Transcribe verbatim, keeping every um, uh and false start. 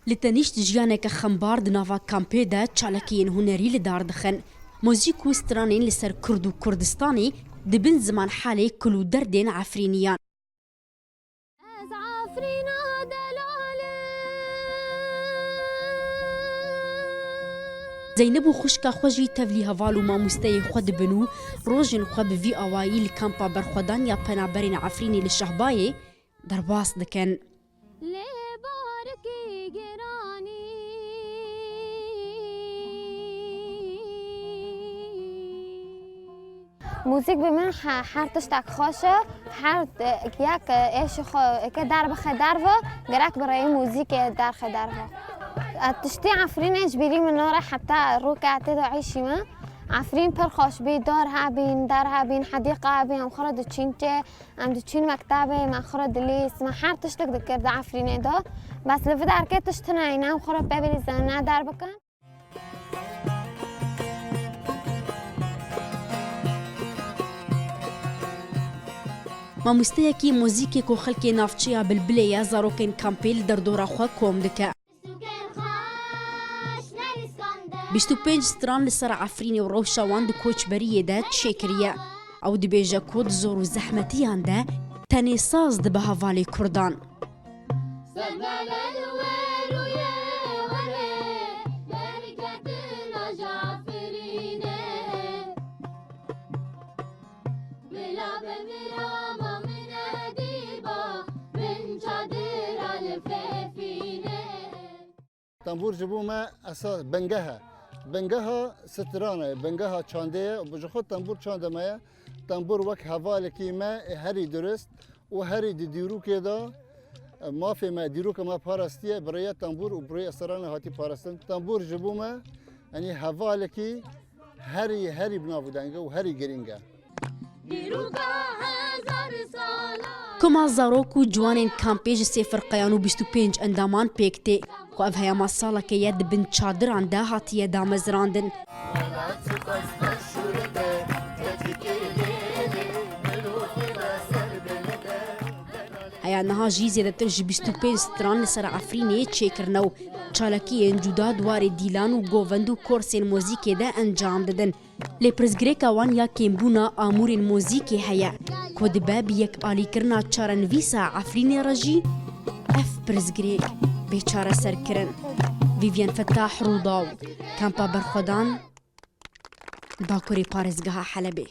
Li tenîşt jiyaneke xembar di nava kampê de çalakiyên hunerî li dar dixin. Muzîk û stranên li ser Kurd û Kurdistanê di bin ziman halê kul û derdên Efrîniyan. Ez Efrîna delal im. Zeyneb û xwişka xwe jî tevlî heval û mamosteyê xwe dibin û rojên xwe bi vî awayî li kampa berxwedan ya penaberên Efrînê li Şehbayê derbas dikin. Lê barekî giranî. Muzîk bi min he-, her tiştek xweş e. Her, e, yek, e, êşî xwe ke derbixe derve, gerek bi rêyê muzîkê derxe derve. E, tiştî Efrînê ji bîrî min nore heta roke tê de êşî me. Efrîn pir xweş bî, dar hebîn, der hebîn, hedîqa hebîn, em xwe re diçîn çê. Em diçîn mektebê, me xwe re dilîst, me her tiştek dikir di Efrînê de. Bes li vê derkê tişt tune ye, em xwe re pê bilîzin, ne derbikin. Mamosteyekî muzîkê ku xelkê navçeya Bilbilê ye, zarokên kampê li derdora xwe kom dike. Bîst û pênc stran li ser Efrînê û rewşa wan di koçberiyê de çêkiriye. Ew dibêje ku di zor û zehmetiyan de tenê saz dibe hevalê Kurdan. Bila bi mirama min edîba bin çadira li fêfîne. Tembûr ji bo me esas bingeh e. Bingeha stran e, bingeha çandê ye. Ji xwe tembûr çanda me ye. Tembûr wek hevalekî me herî durist û herî di dîrokê de, e, mafê me, dîroka me parastiye, bi rêya tembûr û bi rêya stranê hatî parastin. Tembûr ji bo me, yanî hevalekî herî, herî bi nav û deng e û herî girîng e. Koma zarok û ciwanên kampê ji sê firqeyan û bîst û pênc endaman pêk tê, ku ev heyama salekê ye di bin çadiran de hatiye damezrandin. Heya niha jî zêdetir ji bîst û pênc stran li ser Efrînê çêkirine û çalakiyên cuda di warê dîlan û govend û korsên muzîkê de encam didin. Lê pirsgirêka wan ya kêmbûna amûrên muzîkê heye, ku dibe bi yekalîkirina çarenivîsa Efrînê re jî ev pirsgirêk bê çareserkirin. Vîvyen Fetah, Rûdaw, Kampa Berxwedan, Bakurê Parêzgeha Helebê.